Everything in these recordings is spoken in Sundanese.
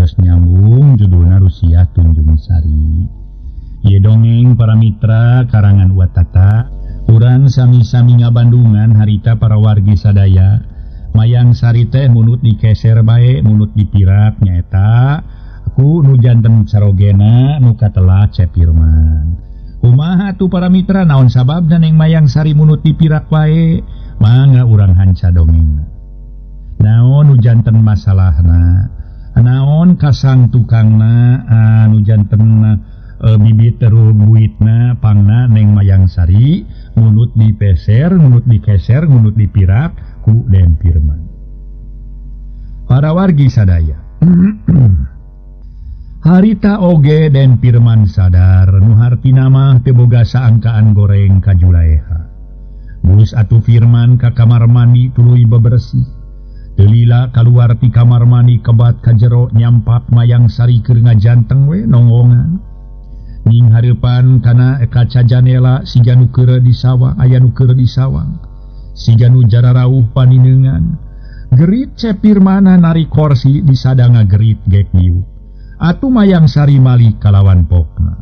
Sarios nyambung judulna Rusiah Tunjung Sari. Ieu dongeng para mitra karangan Watata. Urang sami-sami ngabandungan harita para wargi sadaya. Mayang Sari teh munut dikeser bae, munut dipirak nyaeta ku nu janten carogena nu katelah Cep Firman. Kumaha tuh para mitra naon sababna neng Mayang Sari munut dipirak wae? Mangga urang hanca dongeng. Naon nu janten masalahna? Naon kasang tukangna anu janten bibit terubuitna pangna neng Mayang Sari munut dipeser, munut dikeser, munut dipirak ku Den Firman. Para wargi sadaya. Harita oge Den Firman sadar nu hartina mah teu boga saangkaan goreng ka Julaeha. Bulus atuh Firman ka kamar mandi tuluy bebersih. Teu lila kaluar ti kamar mandi kebat ka jero nyampak Mayang Sari keur ngajanteng we nongongan. Ning hareupan kana kaca janela siga nu keur di sawah, aya nu keur di sawang. Siga nu jararauh panineungan. Gerit Cep Firman narik korsi disadanga gerit gek diuk. Atuh Mayang Sari malik kalawan pokna.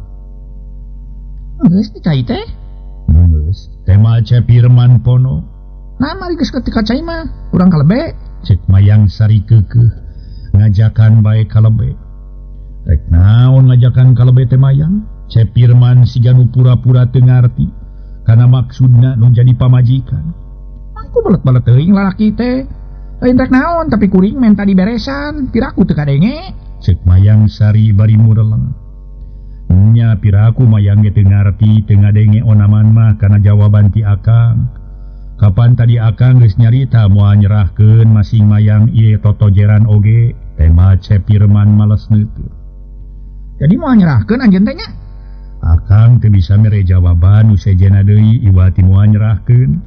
Geus dicai teh? Geus. Tema Cep Firman pono. Nah mari geus ketika cai mah, urang kalebe. Cek Mayang Sari keukeuh ngajakan bae kalebe. Rek naon ngajakan kalebe teh Mayang? Cep Firman siga nu pura-pura teu ngarti kana maksudna nu jadi pamajikan. Mangku belet-belet teuing lalaki teh. Lain rek naon tapi kuring menta diberesan, piraku teu kadenge. Cek Mayang Sari bari mureleng. Nya piraku Mayang ge teu ngarti teu ngadenge onaman mah kana jawaban ti Akang. Kapan tadi Akang geus nyarita moal nyerahkeun masing Mayang ieu totojeran oge, tema Cep Firman males neuteut. Jadi moal nyerahkeun anjeun teh nya? Akang teu bisa mere jawaban nu sejenna deui iwati moal nyerahkeun.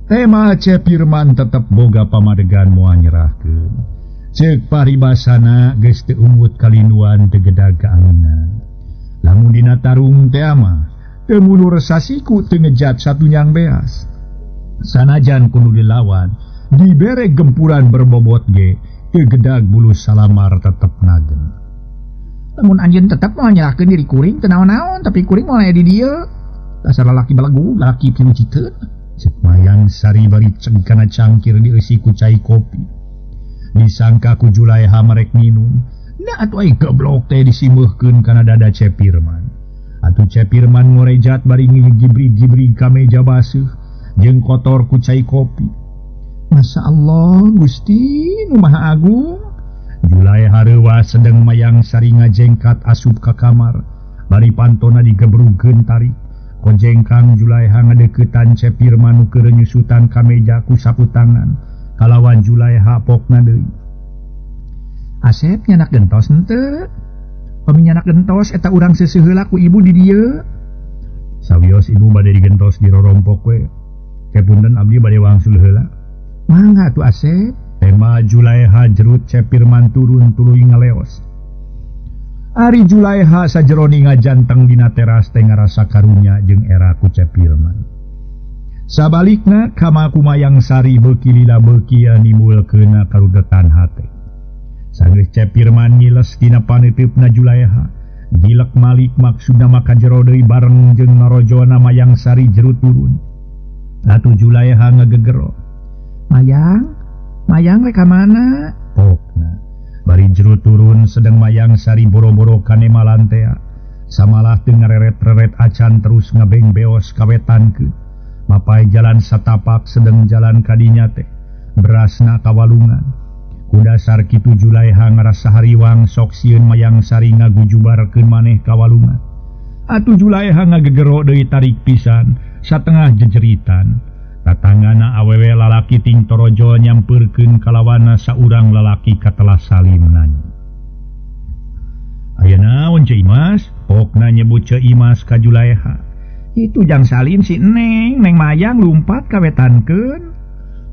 Tema Cep Firman tetep boga pamadegan moal nyerahkeun. Ceuk paribasana geus teu ungut kalinduan teu gedag kaanginan. Lamun dina tarung teh mah teu mundur sasiku teu ngejat satunyang beas. Sanajan kudu dilawan, dibere gempuran berbobot ge teu gedag bulu salamar tetep nagen. Lamun anjeun tetep moal nyerahkeun diri kuring teu naon-naon tapi kuring moal aya di dieu. Dasar lalaki belegu, lalaki pinuciteun. Ceuk Mayang Sari bari ceg kana cangkir dieusi ku cai kopi. Disangka ku Julaeha marek minum. Nah atuh ai goblok teh disimeuhkeun kana dada Cep Firman. Atuh Cep Firman ngorejat bari ngigibrig-gibrig ka meja baseuh jeung kotor ku cai kopi. Masya Allah Gusti nu Maha Agung. Julaeha reuwas sedeng Mayang Sari ngajengkat asup ka kamar. Bari pantona digebrugkeun tarik. Kojengkang Julaeha ngadeuketan Cep Firman nu keur nyusutan ka meja ku sapu tangan. Kalawan Julaeha pokna deui. Asep nyanak gentos henteu? Pami nyanak gentos eta urang seuseuh heula ku ibu di dieu. Sawios ibu bade digentos di rorompok we. Kepunten abdi bade wangsul heula. Mangga atuh Asep. Tema Julaeha jerut Cep Firman turun tuluy ngaleos. Ari Julaeha sajeroni ngajanteng dina teras teh ngarasa karunya jeung era ku Cep Firman. Sabalikna kama ku Mayang Sari beuki lila beuki nimbulkeun karudetan hate. Sanggeus Cep Firman ngiles dina paneuteup Julaeha, gilek malik maksudna maka jero deui bareng jeung narojona Mayang Sari jerut turun. Atuh Julaeha ngagegero. Mayang, Mayang rek ka mana? Pokna. Bari jerut turun sedeng Mayang Sari boro-boro kanemalan tea. Samalah teu ngareret-reret acan terus ngabeng beos kawetankeun. Mapai jalan satapak sedeng jalan kadinya teh berasna kawalungan. Ku dasar kitu Julaeha ngarasa hariwang sok sieun Mayang Sari ngagujubarkeun maneh kawalungan. Atuh Julaeha ngagegero deui tarik pisan satengah jejeritan. Tatanggana awewe lalaki ting torojol nyampeurkeun kalawana saurang lalaki katelah Salim nanya. Aya naon Ceu Imas? Pokna nyebut Ceu Imas ka Julaeha. Itu jang Salim si Neng, Neng Mayang lumpat kawetankeun.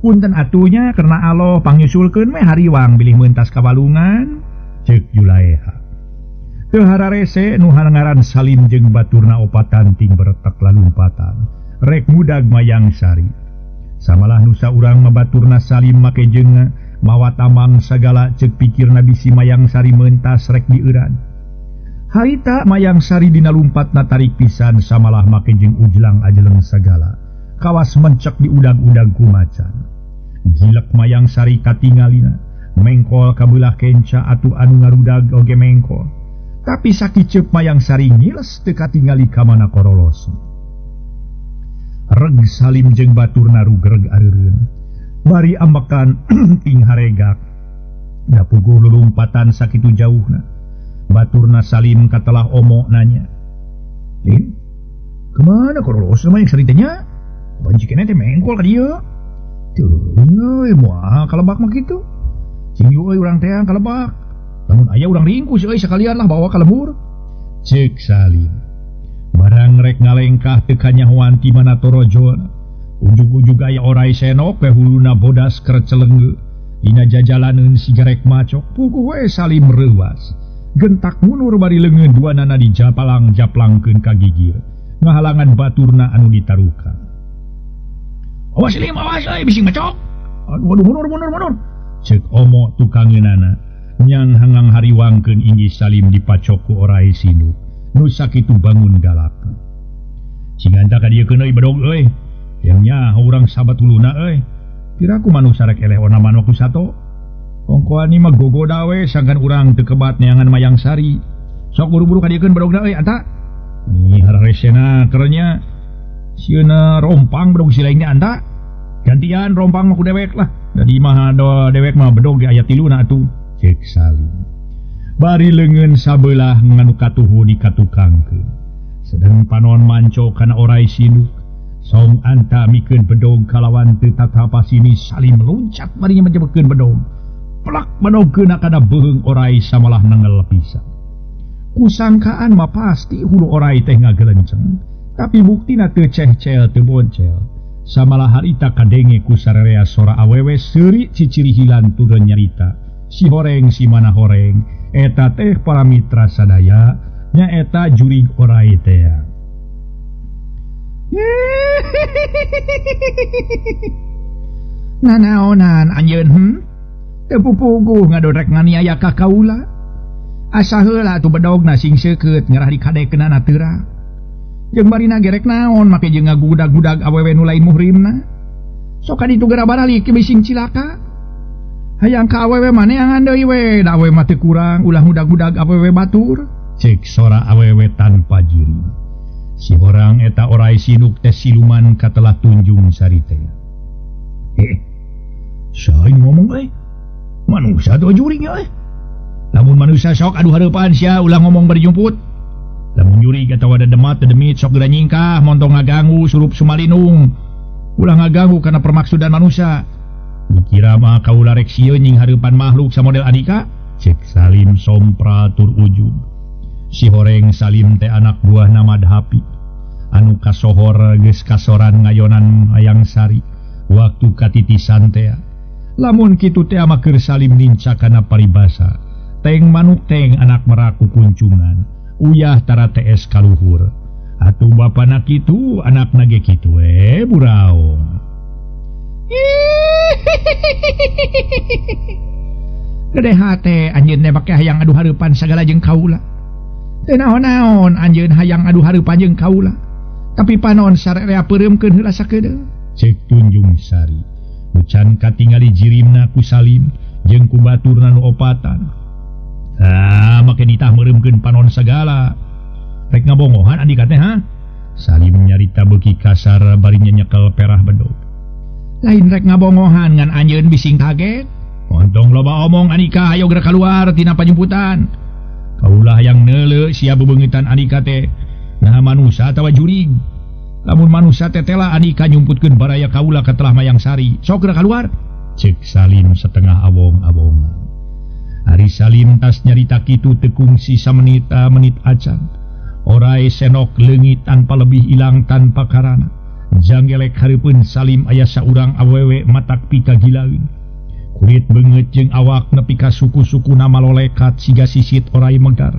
Punten atunya karena Allah pangnyusulkeun we hariwang bilih meuntas kawalungan. Ceuk Julaeha. Teu hararese nu ngaran Salim jeung baturna opatan ting beretek lalumpatan. Rek mudag Mayang Sari. Samalah nu saurang mah baturna Salim make jeung Mawa tamang sagala cek pikirna bisi Mayang Sari mentas rek dieuran. Harita Mayang Sari dina lumpatna tarik pisan samalah make jeung ujlang ajeleng sagala. Kawas mencek di udag-udag ku macan. Gilek Mayang Sari katingalina, mengkol kabelah kenca atuh anu ngarudag oge mengkol. Tapi sakiceup Mayang Sari ngiles teu katingali ka mana korolos. Reg Salim jeung baturna rugreg areureun. Bari ambekan ting haregak. Da puguh lulumpatan sakitu jauhna. Baturna Salim katelah omo nanya. "Lim, kemana korolos Mayang Sari teh nya? Banci keneh teh mengkol ka dieu." "Teuing euy, moal kalebak mah kitu. Cing euy urang teh kalebak. Lamun aya urang ringkus euy sakalian lah bawa ka lembur." Ceuk Salim. Barang rek ngalengkah teu kanyahoan ti mana torojona. Ujug-ujug aya orai senok we huluna bodas kercelengge. Dina jajalaneun sigarek macok, puguh we Salim reuas. Gentak mundur bari leungeun duanana dijapalang-japlangkeun ka gigir. Ngahalangan baturna anu ditarukan. "Awas Lim, awas euy bising macok. Aduh aduh mundur mundur mundur." Ceuk omo tukangeunana. Nyang hangang hariwangkeun inggih Salim dipacok ku orai sinduk. Nu sakitu bangun galak. "Cinganta ka dieu keun euy bedog euy. Yang nyaho urang sabat huluna euy. Piraku manusa rek eleh ona manok ku sato. Ongkoan mah gogoda we sangkan urang teu kebat neangan Mayang Sari. Sok buru-buru ka dieu keun bedogna euy anta." Nih haresena kernya. Sieuna rompang bedog si lain teh anta. Gantian rompang mah ku dewek lah. Jadi mah dewek mah bedog ge aya tiluna atuh. Ceuk Salim. Bari leungeun sabelah nganu katuhu dikatukangkeun. Sedang panon manco kana orai sinduk. Song anta mikeun bedog kalawan teu tatapa sini Salim meluncat bari menjebekeun bedog. Plak bedog keuna kana beuheung orai samalah nengel pisan. Kusangkaan mah pasti hulu orai teh ngagelenceng, tapi buktina teu cehcel teu boncel. Samalah harita kadenge ku sararea sora awewe seuri ciciri hilan turun nyarita. Si horeng si mana horeng, eta teh para mitra sadaya, nyaeta jurig orai teh. Nanaonan anjeun teu pupuguh ngadorek nganiaya ka kaula. Asa heula atuh bedogna sing seukeut ngarah dikadekeunana teurak. Jeung barina gerek naon make jeung ngagudag-gudag awewe nu lain muhrimna. Sok ka ditu geura baralik bising cilaka. Hayang ka awewe maneangan deui we, da awewe mah teu kurang ulah ngudag-gudag awewe batur. Ceuk sora awewe tanpa jiri. Si orang eta orai sinuk teh siluman katelah Tunjung Sari teh. Saha ngomong euy? Manusia tuh juring euy. Lamun manusia sok aduh hareupan sia ulah ngomong bari jumput. Lamun jurig atawa dedemat dedemit sok geura nyingkah montong ngaganggu surup sumalinung. Ulah ngaganggu kana permaksudan manusia. Dikira mah kaula rek sieun nying hareupan makhluk samodel Andika. Ceuk Salim sompra tur ujug. Si horeng Salim teh anak buah Madhapi anu kasohor geus kasoran ngayonan Mayang Sari waktu katitisan teh. Lamun kitu teh mah keur Salim nincak kana paribasa. Teng manuk teng anak meraku kuncungan, uyah tara TS kaluhur. Atuh bapana kitu anakna ge kitu we buraong. Gede hate anjeun teh make hayang adu hareupan sagala jeung kaula. Teu naon-naon anjeun hayang adu hareupan jeung kaula. Tapi panon sararea peureumkeun heula sakedeung. Ceuk Tunjung Sari. Ucan katingali jirimna ku Salim jeung ku baturna nu opatan. Ah, make nitah meureumkeun panon sagala. Rek ngabongohan andika teh ha? Salim nyarita beuki kasar bari nyekel perah bedog. Lain rek ngabongohan ngan anjeun bising kaget. Ontong loba omong Andika hayo geura kaluar tina panyumputan. Kaulah yang neuleu sia bebeungitan Andika teh. Nah manusia atawa jurig. Lamun manusia teh tela Andika nyumputkeun baraya kaula ka telah Mayang Sari. Sok geura kaluar. Ceuk Salim setengah awong-awongan. Ari Salim tas nyarita kitu teu kungsi samenit menit acan. Orai senok leungit tanpa lebih ilang tanpa karana. Janggelek hareupeun Salim aya saurang awewe matak pika gilaeun. Kulit beungeut jeung awak nepi ka suku-sukuna malolekat siga sisit orai megar.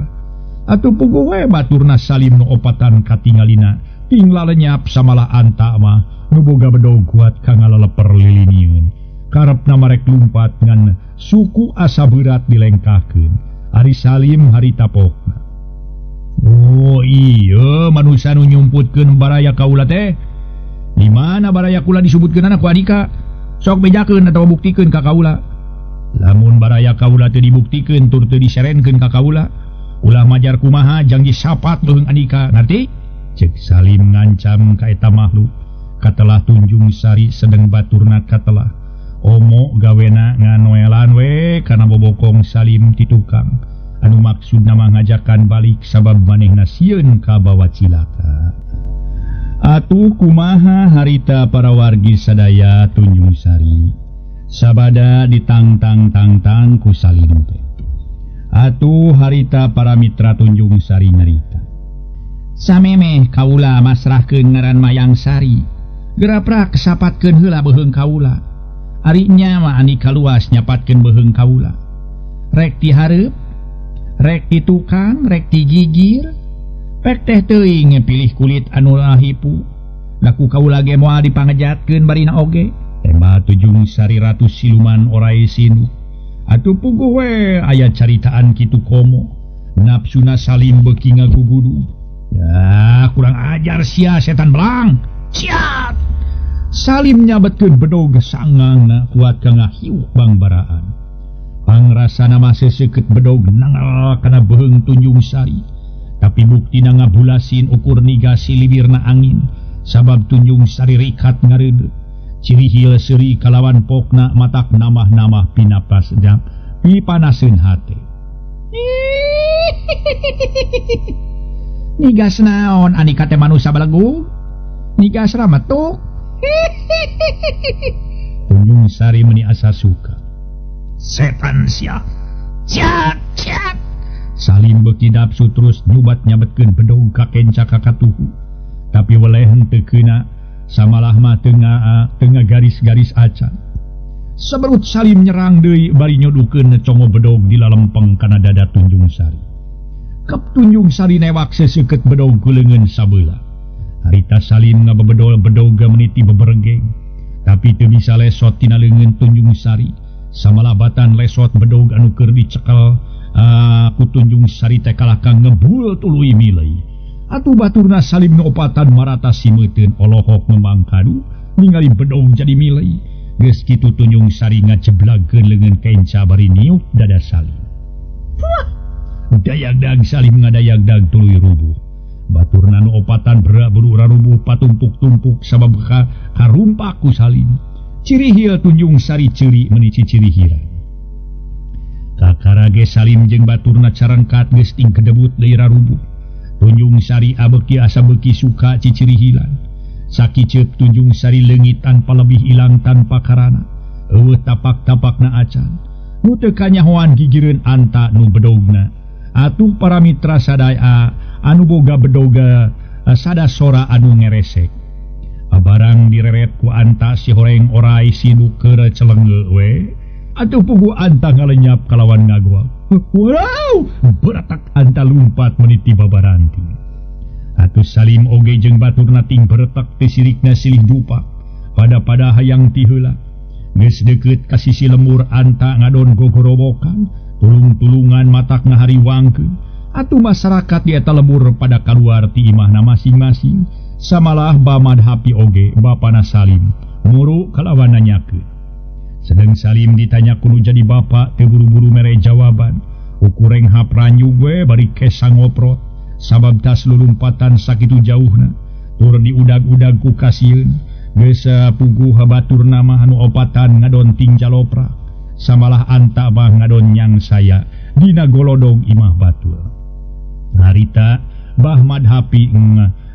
Atuh puguh we baturna Salim nu opatan katingalina ting lalenyap samalah anta mah nu boga bedog kuat ka ngaleleper lilinieun. Karepna marek lumpat ngan suku asa berat dilengkahkeun. Ari Salim harita pokna. Oh iya manusia nu nyumputkeun baraya kaula teh. Di mana baraya kula disebutkeunana ku Andika? Sok bejakeun atawa buktikeun ka kaula. Lamun baraya kaula teu dibuktikeun tur teu diserenkeun ka kaula, ulah majar kumaha janji sapat leuheung Andika, ngarti? Cek Salim ngancam ka eta makhluk. Katelah Tunjung Sari sedeng baturna katelah. Omo gawena nganoelan we kana bobokong Salim ti tukang. Anu maksudna mah ngajakan balik sabab manehna sieun ka bawa cilaka. Atuh kumaha harita para wargi sadaya Tunjung Sari. Sabada ditangtang-tangtang ku Salim teh. Atuh harita para mitra Tunjung Sari nyarita. Samemeh kaula masrahkeun ngaran Mayang Sari. Geraprak sapatkeun heula beuheung kaula. Ari nya mah Andika luas nyapatkeun beuheung kaula. Rek ti hareup, rek ti tukang, rek ti gigir. Pek teh teuing pilih kulit anu lahipu. Laku kaula ge moal dipangejatkeun barina oge. Tema Tunjung Sari ratu siluman orai sinu. Atuh puguh we aya caritaan kitu komo. Nafsuna Salim beuki ngagugudu. Ya kurang ajar sia setan belang. Ciat. Salim nyabetkeun bedog sangangna kuat ka ngahiuh bangbaraan. Pangrasana mah seseukeut bedog nangal kana beuheung Tunjung Sari. Tapi buktina ngabulasin ukur nigasi libirna angin. Sabab Tunjung Sari rikat ngareuneuh. Cirihil seuri kalawan pokna matak namah-namah pinapas jam pipanaseun hate. Nigas naon Andika teh manusa balegu? Nigas rametuk. Tunjung Sari meni asa suka. Setan sia. Ciat ciat. Salim beuki nafsu terus nyubat nyabetkeun bedog ka kenca ka katuhu. Tapi weleh henteu keuna samalah mah tengah garis-garis acan. Seberut Salim nyerang deui bari nyodukeun congo bedog di lalempeng kana dada Tunjung Sari. Kep Tunjung Sari newak seseukeut bedog ku leungeun sabeula. Harita Salim ngabebedol bedog meniti bebergeng. Tapi teu bisa lesot tina leungeun Tunjung Sari. Samalah batan lesot bedog anu keur dicekel ku Tunjung Sari teh kalah ka ngebul tuluy milei. Atuh baturna Salim ngopatan marata simeuteun olohok ngembang kadu ningali bedog jadi milei. Geus kitu Tunjung Sari ngajeblagkeun leungeun kenca bari niup dada Salim. Wah! Dayagdag Salim ngadayagdag tuluy rubuh. Baturna nu opatan beru rarubuh patumpuk-tumpuk sabab karumpak ku Salim. Cirihil Tunjung Sari ceuri meuni cicirihiran. Kakara ge Salim jeung baturna carangkat geus ting kedebut deui rarubuh. Tunjung Sari abeuki asa beuki suka cicirihilan. Sakiceup Tunjung Sari leungit tanpa lebih ilang tanpa karana. Eueuh tapak-tapakna acan. Nu teu kanyahoan gigireun anta nu bedogna. Atuh para mitra sadaya anu boga bedoga sada sora anu ngeresek. Barang direret ku anta si horeng orai sinu keur celengge we. Atuh pugu anta ngalenyap kalawan ngagoak. Wow, beratak anta lumpat meniti babaranti. Atuh Salim oge jeung baturna ting beretak teh sirikna silih dupa. Pada-pada hayang ti heula. Geus deukeut ka sisi lembur anta ngadon gogorobokan, tulung-tulungan matak ngahariwangkeun. Atuh masyarakat di eta lembur pada kaluar ti imahna masing-masing. Samalah Bamadhapi oge bapana Salim muru kalawan nanyakeun. Sedeng Salim ditanya kudu jadi bapa teu buru-buru mere jawaban. Ukureng hapranyu we bari kesa ngoprot sabab tas lulumpatan sakitu jauhna. Tur diudag-udag ku kasieun. Geus puguh baturna mah anu opatan ngadon ting jalopra. Samalah anta mah ngadon nyang saya dina golodog imah batur. Harita Bah Madhapi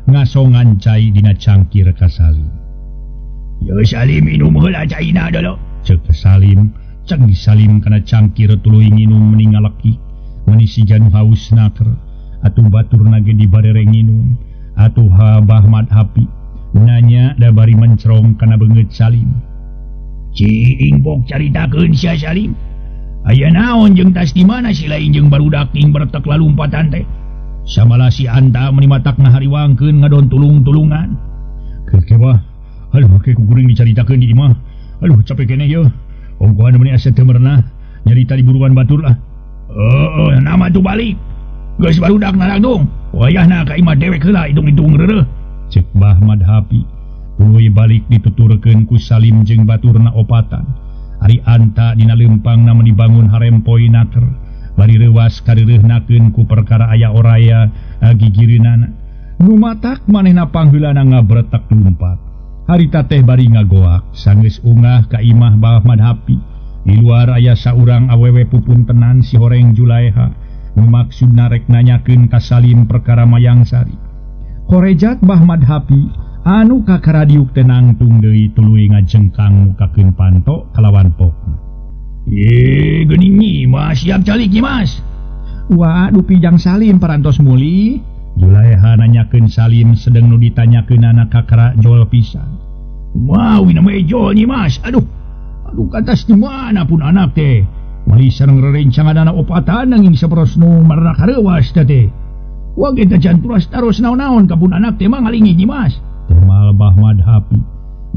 ngasongan cai dina cangkir ka Salim. Ye Salim minum heula caina dulu. Cek Salim, cek Salim kana cangkir tuluy nginum meni ngaleki, meni siga nu haus naker. Atuh baturna ge dibarere nginum. Atuh Bah Madhapi nanya da bari mencrong kana beungeut Salim. Ciing bok caritakeun sia Salim. Aya naon jeung tas di mana si lain jeung barudak ting bertek lalumpatan teh. Samalah si anta meni matak ngahariwangkeun ngadon tulung-tulungan. Kekewah, aduh ke kuring dicaritakeun di imah. Aduh capek keneh yeuh. Ongkohan meni asa teu merenah nyarita di buruan batur lah. Oh, nama tu balik. Geus barudak narangdung. Wayahna ka imah dewek heula hitung-hitung reureuh. Cek Bah Madhapi. Tuluy balik dituturkeun ku Salim jeung baturna opatan. Ari Anta dina leumpangna meni bangun harempoi naker. Bari reuwas kareureuhnakeun ku perkara aya oraya gigireunana. Nu matak manehna pangheulana ngabretek lumpat. Harita teh bari ngagoak sanggeus ungah ka imah Bah Madhapi. Di luar aya saurang awewe pupuntenan si horeng Julaeha nu maksudna rek nanyakeun ka Salim perkara Mayang Sari. Korejat Bah Madhapi anu kakara diuk teh nangtung deui tuluy ngajengkang mukakeun panto kalawan pokna. Ye geuning nyi Mas, siap calik nyi Mas. Wa dupi jang Salim parantos mulih. Julaeha nanyakeun Salim sedeng nu ditanyakeunana kakara jol pisan. Mawi nama jol nyi Mas. Aduh. Aduh katas di mana pun anak teh. Mali sareng rerencangan anak opatan nanging saperos nu marana kareuwas teh. Wa ge teh janturas taros naon-naon ka pun anak teh mah ngalingi nyi Mas. Temal Bah Madhapi.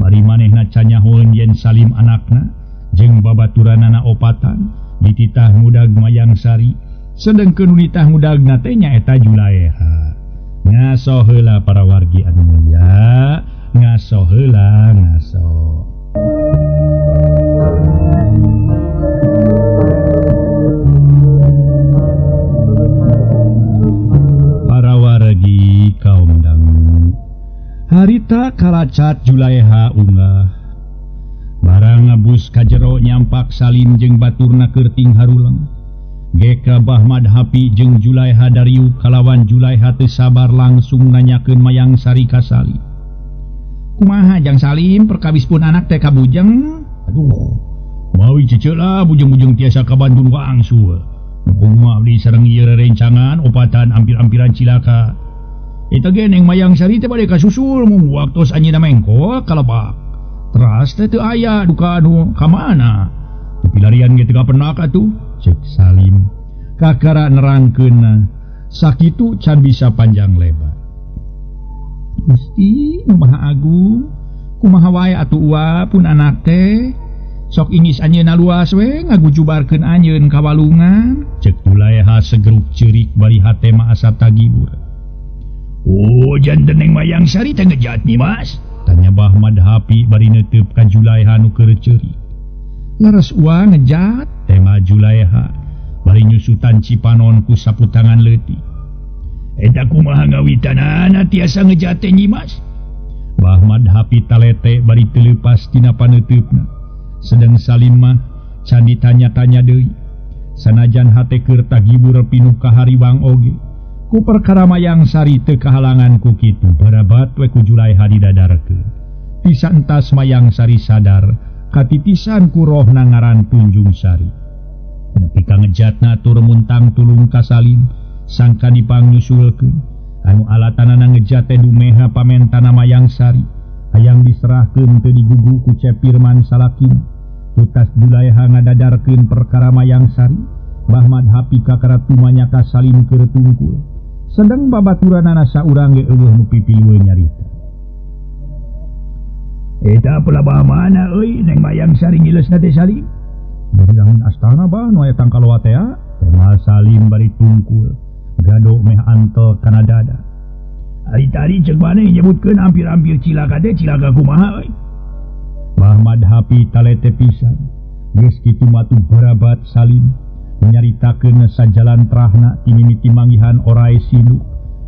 Bari manehna canyahoeun yen Salim anakna jeung babaturanana opatan dititah ngudag Mayang Sari. Sedengkeun nu ditah ngudagna teh nyaeta Julaeha. Ngaso heula para wargi anu mulia, ngaso heula ngaso. Para wargi kaum dangu. Harita kalacat Julaeha unggah. Barang ngabus ka jero nyampak Salim jeung baturna keur ting haruleng. Geka Bah Madhapi jeung Julaeha dariuk kalawan Julaeha teu sabar langsung nanyakeun Mayang Sari ka Salim. Kumaha jang Salim perkawis pun anak teh ka bujeng? Aduh, mawi ceceu lah bujeng-bujeng tiasa ka Bandung wangsul. Kumaha abdi sareng ieu rerencangan opatan ampir-ampiran cilaka. Eta ge neng Mayang Sari teh bade kasusul mung waktos anjeunna mengkol ka lebak. Teras teh teu aya duka anu ka mana? Dipilarian ge teu kapenak atuh. Cek Salim kakara nerangkeunna sakitu can bisa panjang lebar. Gusti nu Maha Agung, kumaha wae atuh ua pun anak teh sok ingis anjeunna luas we ngagujubarkeun anjeun ka walungan. Cek Julaeha segeruk ceurik bari hate mah asa tagibur. Oh, janten neng Mayang Sari teh ngejat nyi Mas? Tanya Bah Madhapi bari neuteup ka Julaeha nu keur ceurik. Leres ua ngejat? Tema Julaeha bari nyusutan cipanon ku sapu tangan leutik. Eta kumaha ngawitanana tiasa ngejat teh nyi Mas? Bah Madhapi talete bari teu leupas tina paneuteupna. Sedeng Salim mah can ditanya-tanya deui. Sanajan hate keur tagibur pinuh kahariwang oge. Ku perkara Mayang Sari teu kahalangan ku kitu barabat we ku Julaeha didadarkeun. Bisa entas Mayang Sari sadar katitisan ku rohna ngaran Tunjung Sari. Nepi ka ngejatna tur muntang tulung ka Salim sangka dipangnyusulkeun. Anu alatanana ngejat teh dumeha pamentana Mayang Sari hayang diserahkeun teu digugu ku Cep Pirman salakina. Tutas Julaeha ngadadarkeun perkara Mayang Sari. Bah Madhapi kakara tumanya ka Salim keur tungkul. Sedeng babaturanana saurang ge eueuh nu pipilueun nyarita. Eta pelabah mana euy neng Mayang Sari ngileusna teh Salim? Di lamun astana bah nu aya tangkaloa teh. Tema Salim bari tungkul gado meh antel kana dada. Ari tadi ceuk maneh nyebutkeun ampir-ampir cilaka teh cilaka kumaha euy? Bah Madhapi talete pisan. Geus kitu matuh barabat Salim nyaritakeun sajalan trahna timimiti manggihan orai sinu.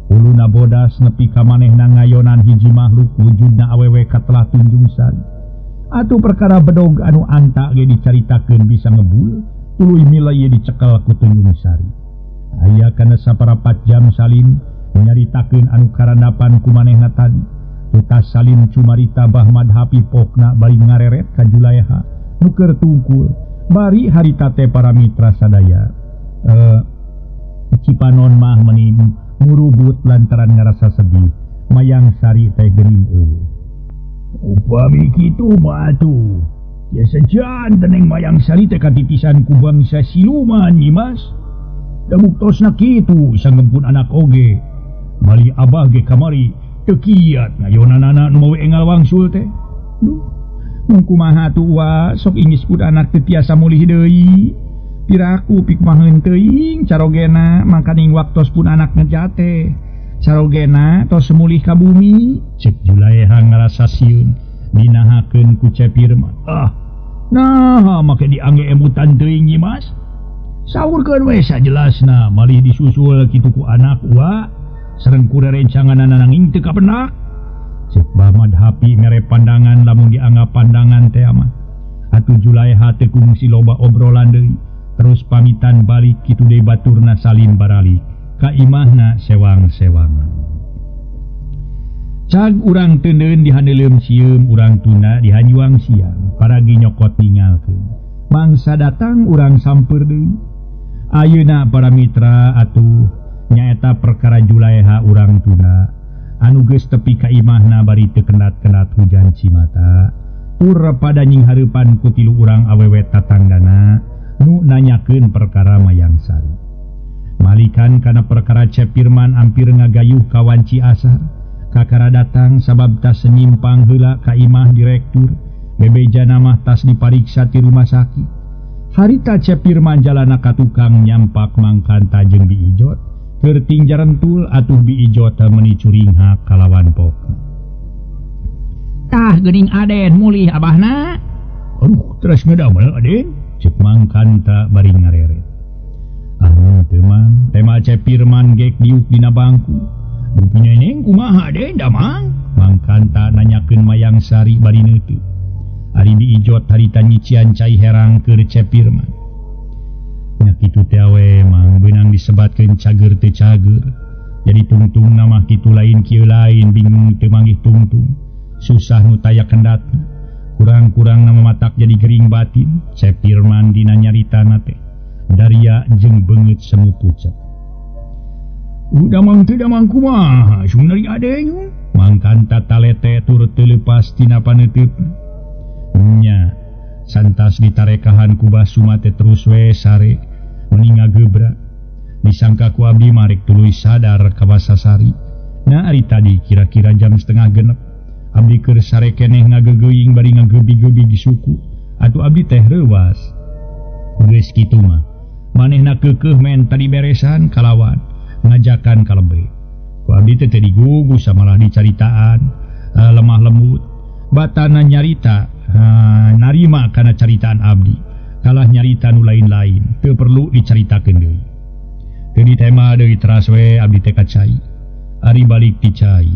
Uluna bodas nepi ka manehna ngayonan hiji makhluk wujudna awewe katelah Tunjung Sari. Atuh perkara bedog anu anta ge dicaritakeun bisa ngebul, tuluy milai dicekel ku Tunjung Sari. Aya kana saparapat jam Salim nyaritakeun anu karandapan ku manehna tadi. Tutas Salim cumarita Bah Madhapi pokna bari ngareret ka Julaeha nu keur tungkul. Bari harita teh para mitra sadaya. Cipanon mah meni murubut lantaran ngarasa sedih. Mayang Sari teh geuning eueuh. Upami kitu mah atuh. Ya sejan teneng Mayang Sari teh katitisan ku bangsa siluman nyi Mas. Da buktosna kitu sanggempun anak oge. Bali abah ge kamari teu kiat ngayonanana nu mawe enggal wangsul teh. Duh. Mun kumaha atuh wa sok ingis pun anak teu tiasa mulih deui. Piraku pikmaheun teuing carogena mangkaning waktos pun anak ngejate. Carogena tos mulih ka bumi. Cek Julaeha ngarasa sieun dinahakeun ku Cep Firman. Ah, nah make diangge emutan teuing Nyi Mas. Saurkeun we sajelasna malih disusul kitu ku anak wa sareng ku rerencanganana nanging teu kapenak. Cek Bahmad Hapi mere pandangan lamun dianggap pandangan teh mah. Atuh Julaeha teu kungsi loba obrolan deui, terus pamitan balik kitu deui baturna salim baralik ka imahna sewang-sewangan. Cag urang teuneun dihaneuleum sieum, urang tunda dihanjuang siang, paragi nyokot ningalkeun. Mangsa datang urang sampeur deui. Ayeuna para mitra atuh nyaeta perkara Julaeha urang tunda anu geus tepi ka imahna bari teu kendat-kendat hujan cimata. Tur pada nying hareupan ku tilu urang awewe tatanggana nu nanyakeun perkara Mayang Sari. Malikan kana perkara Cep Firman ampir ngagayuh ka wanci asar. Kakara datang sabab tas nyimpang heula ka imah direktur. Bebejana mah tas dipariksa ti rumah sakit. Harita Cep Firman jalana ka tukang nyampak mangkanta jeung Biijot. Kerting jarentul atuh Biijot meuni curinghak kalawan pokna. Tah geuning Aden mulih abahna. Aduh, teras ngedamel Aden. Cek mangkanta bari ngareret. Anu teu mang, tema Cep Firman gek diuk dina bangku. Dupi neneng kumaha Aden damang? Mangkanta nanyakeun Mayang Sari bari neuteut. Ari Biijot harita nyician cai herang keur Cep Firman. Nya kitu teh we mang beunang disebatkeun cager teu cager. Jadi tungtung mah kitu lain kieu lain bingung teu manggih tungtung. Susah nu taya kendatna. Kurang-kurang nama matak jadi gering batin. Cep Firman dina nyaritana teh daria jeung beungeut semu pucet. Udah mang teu damang kumaha sumnari Aden? Mangkanta talete tur teu leupas tina paneuteupna. Nya santas ditarekahan ku Basuma teh terus we sare meuni ngagebra. Disangka ku abdi marek tuluy sadar ka Basasari. Nah ari tadi kira-kira jam 5:30 abdi keur sare keneh ngagegeuing bari ngagebi-gebi di suku. Atuh abdi teh reuwas. Geus kitu mah manehna keukeuh men tadi beresan kalawan ngajakan kalebe. Ku abdi teh teu digugus malah dicaritaan lemah lembut. Batana nyarita narima kana caritaan abdi kalah nyarita nu lain-lain teu perlu dicaritakeun deui. Teu ditema deui teras we abdi teh ka cai. Ari balik ti cai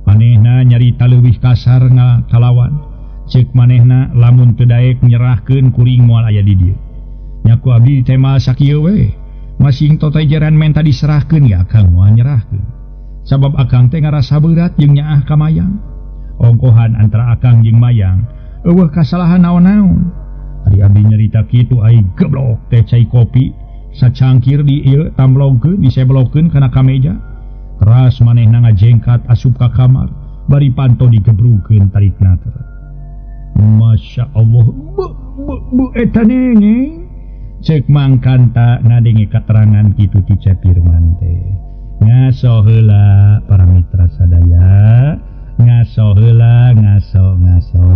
manehna nyarita leuwih kasar nga kalawan. Ceuk manehna lamun teu daek nyerahkeun kuring moal aya di dieu. Nya ku abdi ditema sakieu we masing totejeran menta diserahkeun ya akang moal nyerahkeun. Sabab akang teh ngarasa beurat jeung nyaah ka Mayang. Ongkohan antara akang jeung Mayang eueuh kasalahan naon-naon. Ari abdi nyarita kitu ai geblok teh cai kopi sacangkir di ieu tamblongkeun diseblokeun kana kameja. Teras manehna ngajengkat asup ka kamar bari panto digebrukeun tarikna teh. Masya Allah, bu bu bu eta neneng. Cek mangkanta ngadenge katerangan kitu ti Cep Firman teh. Ngaso heula para mitra sadaya. Ngaso heula ngaso ngaso.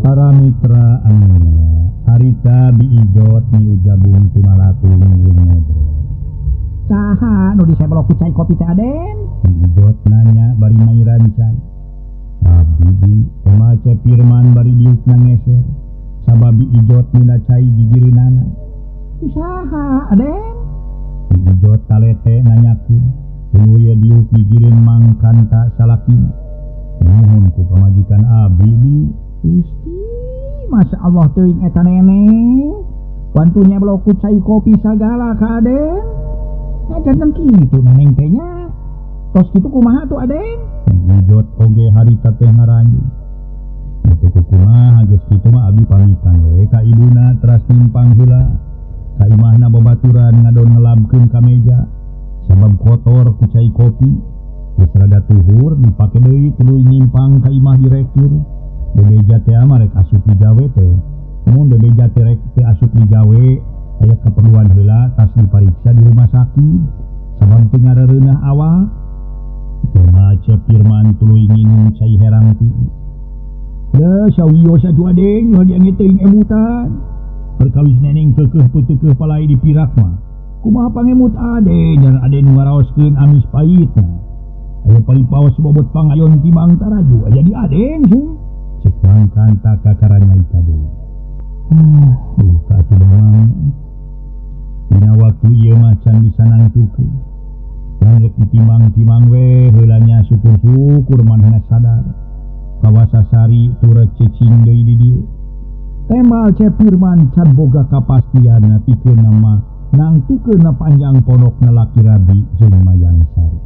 Para mitra anu harita Biijot miujabung tumalakung jeung ngobrol. Saha nu diseblok ku cai kopi teh Aden? Biijot nanya bari mairan cai. Abdi di tema Cep Firman bari diukna ngeser. Sabab Biijot nuna cai gigireunana. Saha Aden? Biijot talete nanyakeun. Tuluy diuk gigireun mangkanta salakina. Nuhun ku pamajikan abdi di. Gusti, Masya Allah teuing eta neneng. Wantunya nyeblok ku cai kopi sagala ka Aden. Nya janten kitu neneng teh nya. Tos kitu kumaha tuh Aden? Biijot oge harita teh ngaranjung. Teu kumaha geus kitu mah abdi pamitan we ka ibuna teras timpang heula. Ka imahna babaturan ngadon ngelabkeun ka meja. Sabab kotor ku cai kopi. Geus rada tuhur dipake deui tuluy nyimpang ka imah direktur. Bebeja teh mah rek asup digawe teh. Mun bebeja teh rek teu asup digawe Aya keperluan heula tas dipariksa di rumah sakit. Sabab teu ngarereunah awak. Tema Cep Firman tuluy nginum cai herang ti. Da sawios atuh adeng nu diange teuing emutan. Perkawis neneng keukeuh peuteukeuh palai di pirak mah. Kumaha pangemut ade jan ade nu ngaraoskeun amis pahitna. Aya palipaos bobot pangayon tibang taraju jadi adeng sung. Cek Mangkanta kakara nyarita deui. Duka atuh bawang. Dina waktu ieu mah can bisa nangtukeun. Rek ditimbang-timbang we heula nya syukur-syukur manehna sadar. Kawasa sari turut cicing deui di dieu. Tembal Cep Firman can boga kapastianna pikeun mah nangtukeunna panjang pondokna laki rabi jeung Mayang Sari.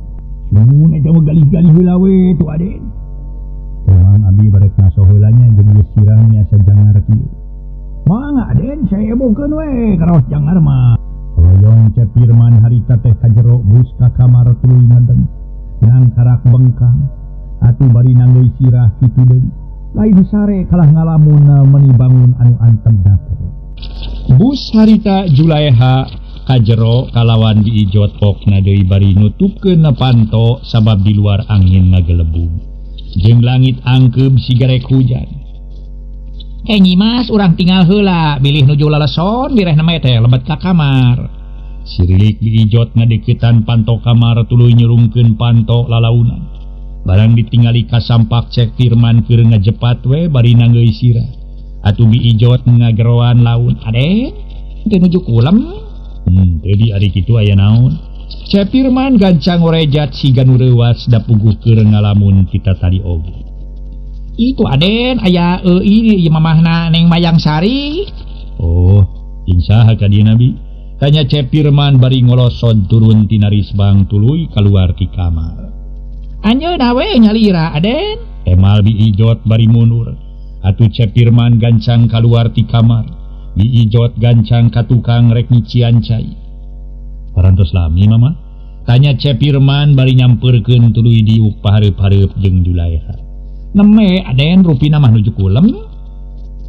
Mun eta mah galih-galih heula we tuh aden. Emang abi barek ngaso heula nya jeung geus sirah nya jangar kieu. Mangga aden saya ebokeun we karaos jangar mah. Hoyong Cep Firman harita teh ka jero bus ka kamar tuluy ngedeng. Nang karak bengkang atuh bari nanggeui sirah kitu deui. Lain sare kalah ngalamun meuni bangun anu antep daker. Bus harita Julaeha ka jero kalawan diijot pokna deui bari nutupkeun panto sabab di luar angin ngagelebug. Jeung langit angkeub sigarek hujan. Hei Nyimas, urang tinggal heula bilih nuju laleson birehna mah teh lebet ka kamar. Sirilik diijot ngadeukeutan panto kamar tuluy nyurungkeun panto lalaunan. Barang ditingali kasampak Cep Firman keur ngajepat we bari nanggeui sirah. Atuh biijot ngageroan laun. Ade, teu nuju kulem. Teu di ari kitu aya naon? Cep Firman gancang orejat siga nu reuwas da puguh keur ngalamun kita tadi oge. Itu aden aya ieu mamahna Neng Mayang Sari. Oh, jeung saha ka dieu Nabi? Tanya Cep Firman bari ngolosod turun tina risbang tuluy kaluar ti kamar. Anjeunna we nyalira aden. Emal biijot bari mundur. Atuh Cep Firman gancang kaluar ti kamar. Biijot gancang ka tukang rek nyician cai. Parantos lami mama? Tanya Cep Firman bari nyampeurkeun tuluy diuk pahareup-hareup jeung Julaeha. Neme aden rupina mah nuju kulem.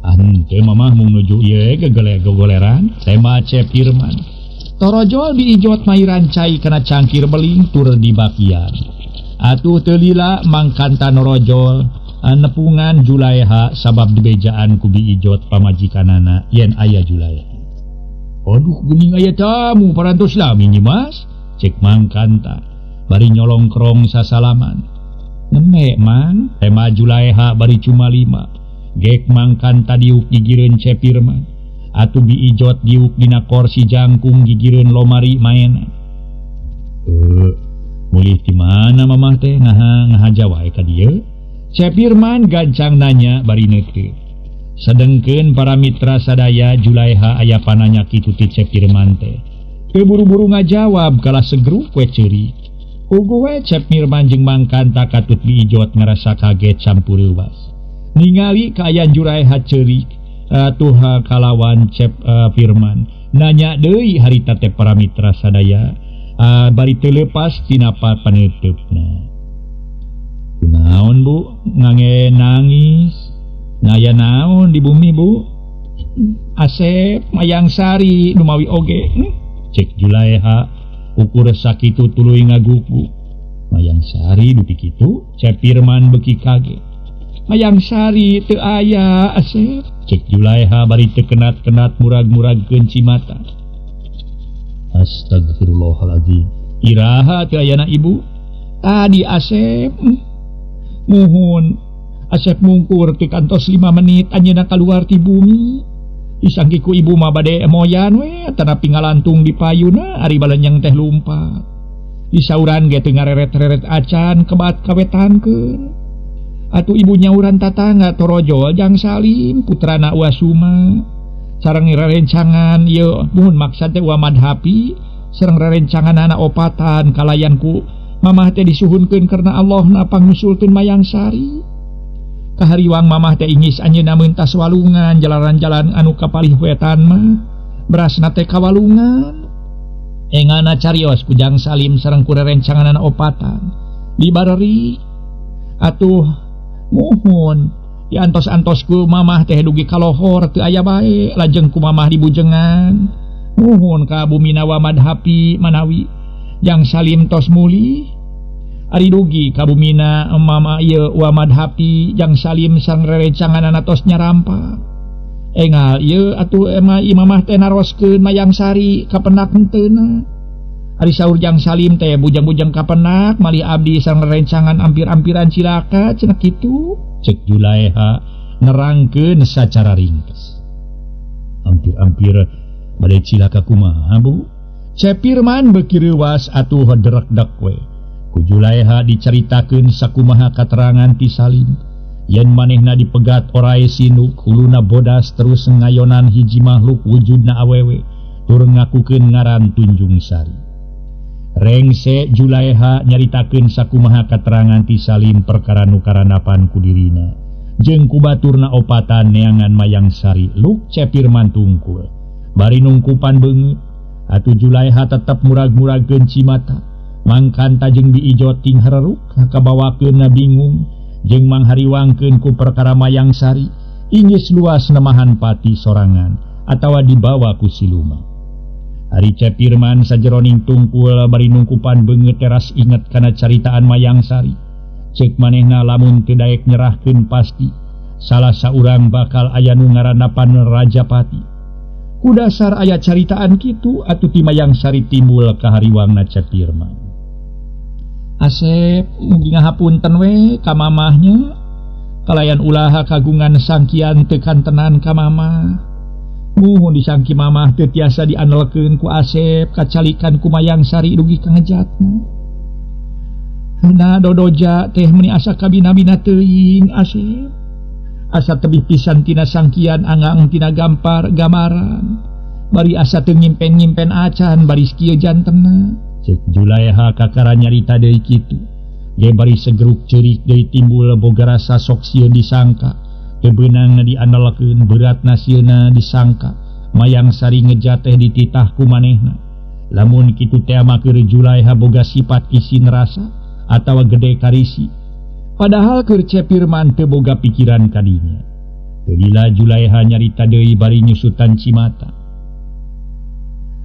Ah henteu mamah mung nuju ieu gegoleran. Tema Cep Firman. Torojol biijot mairan cai kana cangkir beling tur dibakian. Atuh teu lila Mangkanta norojol nepungan Julaeha sabab dibejaan ku biijot pamajikanana yen aya Julaeha. Aduh geuning aya tamu parantos lami Nyimas, cek Mangkanta bari nyolongkrong sasalaman. Neme mang, tema Julaeha bari cuma lima. Gek Mangkanta diuk gigireun Cep Firman. Atuh biijot diuk dina korsi jangkung gigireun lomari maenan. Mulih di mana mamah teh naha ngahaja wae ka dieu? Cep Firman gancang nanya bari neuteut. Sedengkeun para mitra sadaya Julaeha aya pananya kitu ti Cep Firman teh. Teu buru-buru ngajawab kalah segruk we ceurik. Ugu we Cep Firman jeung Mangkanta katut biijot ngarasa kaget campur reuwas. Ningali kaayaan Julaeha ceurik atuh kalawan Cep Firman nanya deui harita teh para mitra sadaya. Bari teu leupas tina paneuteup-na. Kunaon Bu ngange nangis? Naya naon di bumi Bu? Asep Mayang Sari numawi oge. Cek Julaeha ukur sakitu tuluy ngagugu. Mayang Sari dupi kitu? Cep Firman beuki kaget. Mayang Sari teu aya Asep. Cek Julaeha bari teu kenat-kenat murag-muragkeun cimata. Astagfirullahaladzim. Iraha teu ayana ibu? Tadi Asep. Muhun Asep mungkur ti kantos 5 menit anjeunna kaluar ti bumi. Disangki ku ibu mah bade moyan we tanapi ngalantung di payuna ari balenyeng teh lumpat. Disauran ge teu ngareret-reret acan kebat kawetankeun. Atuh ibu nyauran tatangga torojol jang Salim putrana Wasuma. Sareng rerencangan ieu muhun maksad teh Wa Madhapi sareng rerencanganana opatan kalayan ku mamah teh disuhunkeun karena Allah na pangnusulkeun Mayang Sari. Kahariwang mamah teh ingis anjeunna meuntas walungan jalaran-jalan anu kapalih wetan mah berasna teh kawalungan. Engana carios ku Jang Salim sareng ku rerencanganana opatan dibareri atuh muhun diantos-antos ku mamah teh dugi kalohor teu aya bae lajeng ku mamah dibujengan. Nuhun ka bumina wa madhapi manawi Jang Salim tos mulih. Ari dugi ka bumina mama ieu wa madhapi Jang Salim sang rerencanganana tos nyarampak. Engal ieu atuh ema imamah teh naroskeun Mayang Sari kapenak henteuna. Ari saur Jang Salim teh bujang-bujang kapenak malih abdi sang rerencangan ampir-ampiran cilaka cenah kitu. Cek Julaeha nerangkeun sacara ringkes. Ampir-ampir bade cilaka kumaha Bu? Cepirman beuki reuwas atuh derekdek we. Ku Julaeha dicaritakeun sakumaha katerangan ti Salim. Yen manehna dipegat orai sinuk, huluna bodas terus ngayonan hiji makhluk wujudna awewe, tur ngakukeun ngaran Tunjung Sari. Rengse Julaeha nyaritakeun sakumaha katerangan ti Salim perkara nu karanapan ku dirina. Jeung ku baturna opatan neangan Mayang Sari luk Cepirman tungkul. Bari nungkupan beungeut, atuh Julaeha tetep murag-muragkeun cimata. Mangkanta jeung biijo ting hareruk kabawakeunna bingung jeung manghariwangkeun ku perkara Mayang Sari inggis luas nemahan pati sorangan atawa dibawa ku siluma. Ari Cepirman sajeroning tungkul bari nungkupan beungeut teras inget kana caritaan Mayang Sari. Cek manehna lamun teu daek nyerahkeun pasti salah saurang bakal aya nu ngaranapan Rajapati. Ku dasar aya caritaan kitu atuh ti Mayang Sari timbul kahariwangna Cepirman. Asep mugi ngahapunten we ka mamahnya kalayan ulaha kagungan sangkian teu kantenan ka mamah. Muhun disangki mamah teu tiasa diandelkeun ku Asep kacalikan ku Mayang Sari dugi ka ngejatna. Nah dodoja teh meuni asa kabina-bina teuing Asep. Asa tebih pisan tina sangkian angang tina gampar gamaran. Bari asa teu nyimpen-nyimpen acan baris kieu jantenna. Cek Julaeha kakara nyarita deui kitu. Ge bari segeruk ceurik deui timbul boga rasa sok sieun disangka. Teu beunang diandalkeun beratna sieuna disangka. Mayang Sari ngejat teh dititah ku manehna. Lamun kitu teh mah keur Julaeha boga sifat isin rasa atawa gede karisi. Padahal keur Cepirman teu boga pikiran kadinya. Teu lila Julaeha nyarita deui bari nyusutan cimata.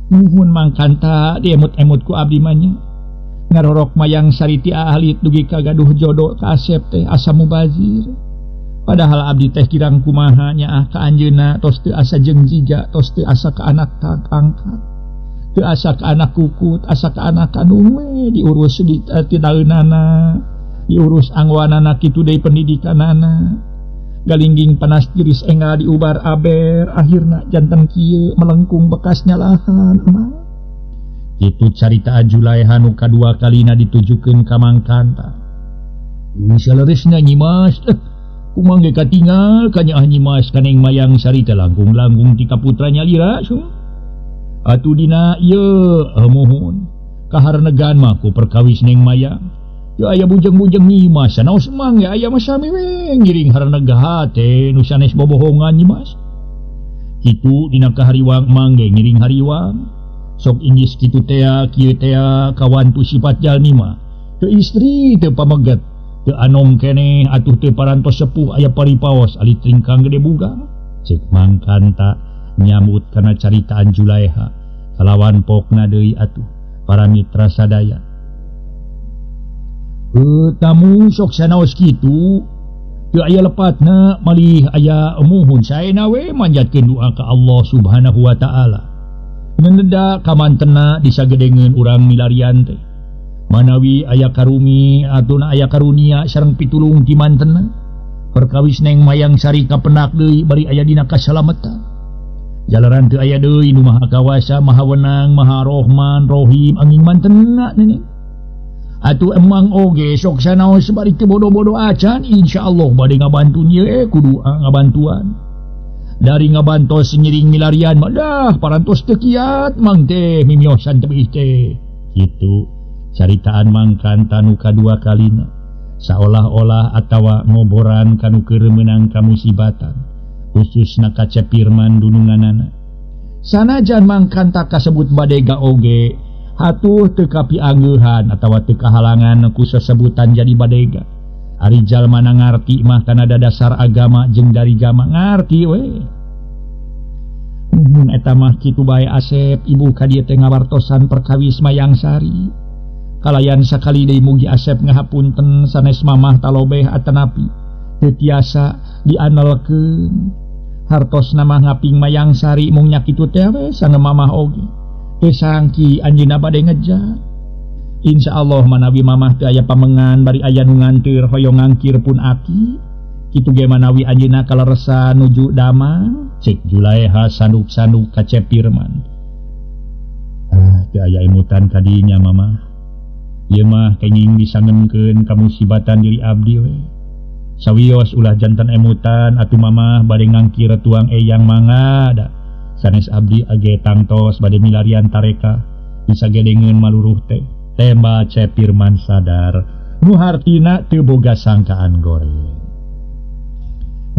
Nuhun mangkanta diemut-emut ku abdi mah nya. Ngarorok Mayang Sari ti alit dugi ka gaduh jodoh ka Asep teh asa mubazir. Padahal abdi teh kirang kumaha nyaah ka anjeunna tos teu asa jeung jiga, tos teu asa ka anak angkat. Teu asa ka anak kukut, asa ka anak kandung we diurus di daeunana, diurus angwanana kitu deui pendidikanana. Galingging panas tiris enggal diubar aber akhirna janten kieu melengkung bekas nyalahan mah. Kitu carita Julaeha nu kadua kalina ditujukeun ka Mangkanta. Saleresna Nyimas, kumang ge katingal kanyaah Nyimas kaneng Mayang Sari teh langkung-langkung ti kaputra nyalira sung. Atuh dina ieu muhun kaharnegan mah ku perkawis Neng Mayang. Ya aya bujeng-bujeng Nyimas sanaos mang ya aya mah sami we ngiring harenegah teh nu sanes bobohongan Nyimas. Kitu dina kahariwang mang ge ngiring hariwang. Sok inggis kitu tea kieu tea kawantu sifat jalmi mah. Teu istri teu pameget, teu anom keneh atuh teu parantos sepuh aya paripaos ali tringkang gede bugang. Cek Mangkanta nyambut kana caritaan Julaeha kalawan pokna deui atuh para mitra sadaya. Tamu sok sanaos kitu teu aya lepatna malih aya muhun saena we manjatkeun doa ka Allah Subhanahu wa taala. Ngeneda kamantena disagedengeun urang milarian teh. Manawi aya karumi atuna aya karunia sareng pitulung ti mantena. Perkawis Neng Mayang Sari kapenak deui bari aya dina kasalametan. Jalaran teu aya deui nu Maha Kawasa, Maha Wenang, Maha Rohman, Rohim angin mantena nenek. Atuh emang oge sok sanaos bari teu bodoh-bodoh acan insyaallah bade ngabantun ieu kudu ngabantuan. Dari ngabantos ngiring milarian mah dah parantos teu kiat mang teh mimiosan tebih teh. Kitu caritaan Mangkanta nu kadua kalina saolah-olah atawa ngoboran kanu keur meunang kamusibatan khususna ka Cepirman dununganana. Sanajan Mangkanta kasebut badega oge hatuh teu kapianggeuhan atawa teu kahalangan ku sesebutan jadi badega. Ari jalma na ngarti mah kana dasar agama jeung dari gama ngarti we. Mun eta mah kitu bae Asep, ibu ka dieu teh ngawartosan perkawis Mayang Sari. Kalayan sakali deui mugi Asep ngahapunten sanes mamah talobeh atanapi teu tiasa dianelkeun. Hartosna mah ngaping Mayang Sari mung nya kitu teh we sange mamah oge. Teu sangki anjeunna bade ngejat. Insyaallah manawi mamah teu aya pamengan bari aya nu nganteur hoyong ngangkir pun aki. Kitu ge manawi anjeunna kaleresan nuju damang, cek Julaeha sanduk-sanduk ka Cep Pirman. Ah, teu aya emutan kadinya mamah. Ieu mah kenging disangenkeun ka musibatan diri abdi we. Sawios ulah jantan emutan atuh mamah bade ngangkir tuang eyang mangga da. Sanes abdi age tangtos bade milarian tareka bisa gedengeun maluruh teh. Tema Cep Pirman sadar nu hartina teu boga sangkaan goreng.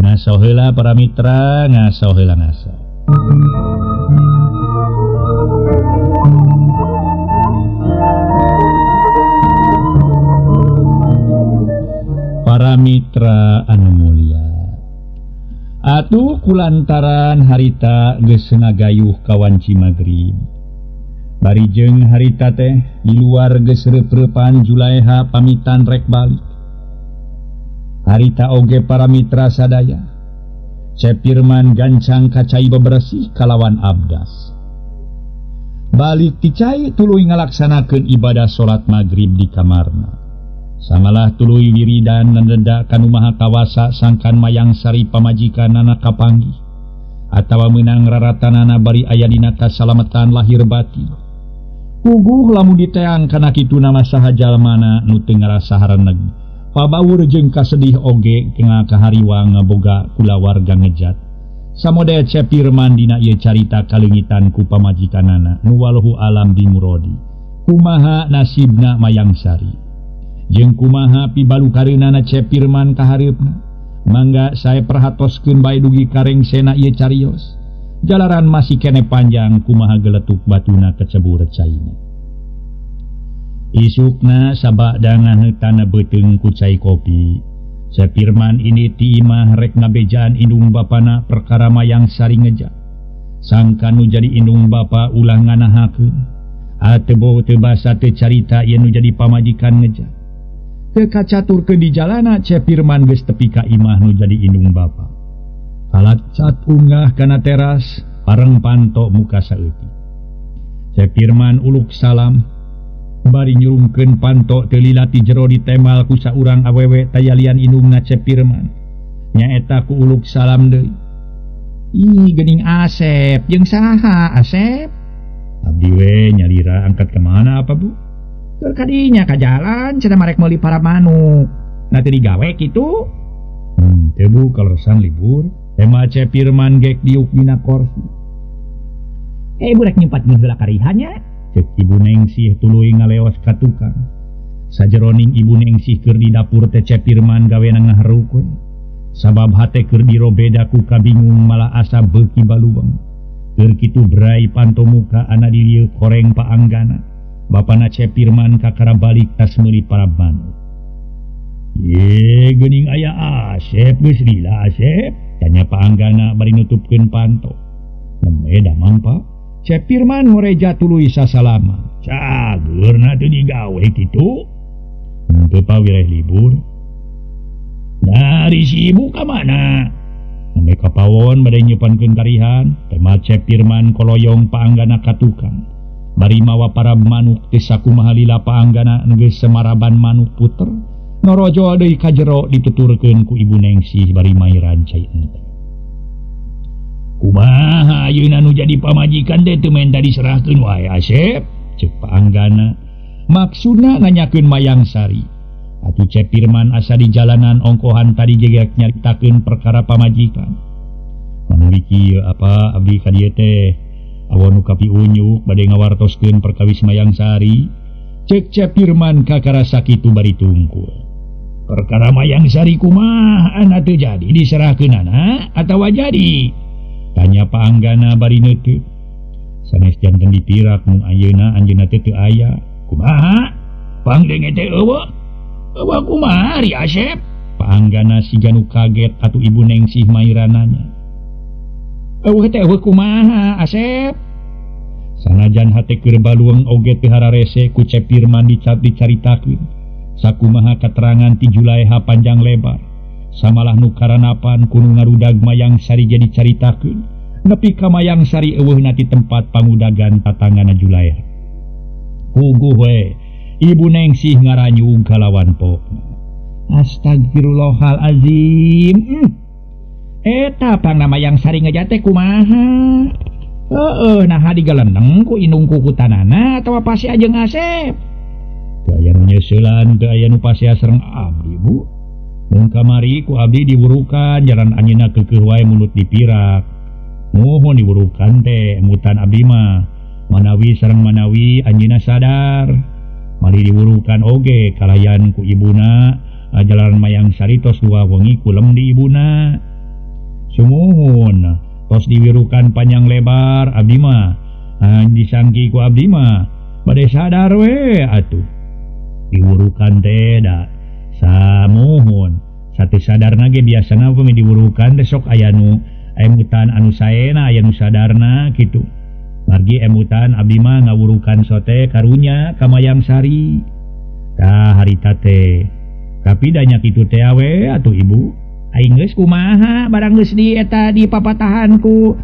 Ngaso heula para mitra, ngaso heula ngaso. Para mitra anu mulia, atuh kulantaran harita geus ngagayuh ka wanci magrib. Bari jeung harita teh di luar geus reup-reupan Julaeha pamitan rek balik. Harita oge para mitra sadaya, Cep Pirman gancang ka cai bebersih kalawan abdas. Balik ti cai tuluy ngalaksanakeun ibadah salat magrib di kamarna. Samalah tuluy wiridan nendenda kanu maha kawasa sangkan Mayang Sari pamajikanana kapanggih atawa meunang raratanana bari aya dina kasalametan lahir batin. Puguh lamun diteang kana kitu nama saha jalmana nu teu ngarasa hareneg. Pabaur jeung kasedih oge kengah kahariwang ngaboga kulawarga ngejat. Samodel Cep Pirman dina ieu carita kaleungitan ku pamajikanana nu waluhu alam di murodi. Kumaha nasibna Mayang Sari? Jeung kumaha pibalukareunana Cep Pirman ka hareupna? Mangga sae perhatoskeun bae dugi karengsena ieu carios. Jalaran masih kene panjang kumaha geletuk batuna kecebur caina. Isukna sabada ngaheutana beuteung ku cai kopi. Cep Pirman ini ti imah rek ngabejaan indung bapana perkara Mayang Sari ngejat. Sangka nu jadi indung bapa ulah nganahakeun. Ateu teu basa teu carita ieu nu jadi pamajikan ngejat. Teu kacaturkeun di jalana Cep Pirman geus tepi ka imah nu jadi indung bapa. Alat cat unggah kana teras pareng panto muka saeutik. Cep Pirman uluk salam bari nyurungkeun panto teu lila ti jero ditemal ku saurang awewe tayalian indungna Cep Pirman. Nyaeta ku uluk salam deui. Ih geuning Asep jeung saha Asep? Abdi we nyalira angkat ka mana apa bu? Keur kadinya ka jalan cenah marek meuli para manuk. Nah teu digawe kitu? Teu bu kaleresan libur. Tema Cep Pirman gek diuk dina korsi. Ibu rek nyimpat heula karihannya. Cek Ibu Nengsih tuluy ngaleos ka tukang. Sajeroning Ibu Nengsih keur di dapur teh Cep Pirman gawena ngaharukeun. Sabab hate keur dirobeda ku kabingung malah asa beuki baluweng. Keur kitu brai panto muka ana di dieu koreng paanggana. Bapana Cep Pirman kakara balik tas meuli para manuk. Ye geuning aya Asep geus lila Asep. Tanya paanggana bari nutupkeun panto. Nembe damang Pak. Cep Pirman ngoreja tuluy sasalama. Cageurna teu digawe kitu. Henteu pa wireh libur. Dari si ibu ka mana? Nembe ka pawon bade nyeupankeun karihan. Tema Cep Pirman koloyong paanggana ka tukang. Bari mawa para manuk teh sakumaha lila paanggana geus semaraban manuk puter. Norojo deui ka jero dituturkeun ku Ibu Nengsih bari mairan cai ente. Kumaha ayeuna nu jadi pamajikan teh teu menta diserahkeun wae Asep? Cek paanggana. Maksudna nanyakeun Mayang Sari. Atuh Cep Pirman asa di jalanan ongkohan tadi gegek nyaritakeun perkara pamajikan. Manawi kieu apa abdi ka dieu teh awon nu kapiunyuk bade ngawartoskeun perkawis Mayang Sari. Cek Cep Pirman kakara sakitu bari tungkul. Perkara Mayang Sari kumaha ana teu jadi diserahkeunana atawa jadi? Tanya paanggana bari neuteut. Sanes janten dipirak mung ayeuna anjeunna teh teu aya. Kumaha? Pangdenge teh eueuh. Eueuh kumaha ari Asep? Paanggana siga nu kaget atuh Ibu Nengsih mairananya. Eueuh teh eueuh kumaha Asep? Sanajan hate keur balueng oge teu hararese ku Cep Firman dicaritakeun. Sakumaha katerangan ti Julaeha panjang lebar. Samalah nu karanapan kuno ngarudag Mayang Sari ge dicaritakeun. Nepi ka Mayang Sari eueuhna ti tempat pangudagan tatangana Julaeha. Puguh we Ibu Nengsih ngaranyug kalawan pokna. Astagfirullahalazim. Eta pangna Mayang Sari ngejat teh kumaha? Heeh, naha digaleneng ku indung kukutanana atawa pasea jeung Asep. Teu aya nu nyeuselan, teu aya nu pasea sareng abdi, Bu. Mun kamari ku abdi diwurukan jalan anjeunna keukeuh wae mulut dipirak. Muhun diwurukan teh mutan abdi mah. Manawi sareng manawi anjeunna sadar. Mari diwurukan oge kalayan ku ibuna jalan Mayang Sari tos dua wengi kulem di ibuna. Sumuhun tos diwirukan panjang lebar abdi mah disangki ku abdi mah bade sadar we atuh. Diwurukan teh da samuhun satu sadarna ge biasana upami diwurukan teh sok aya nu emutan anu saena aya nu sadarna kitu. Margi emutan abdi mah ngawurukan sote karunya ka Mayang Sari. Tah harita teh tapi da nya kitu teh we atuh ibu. Aing geus kumaha barang geus di eta di papatahan ku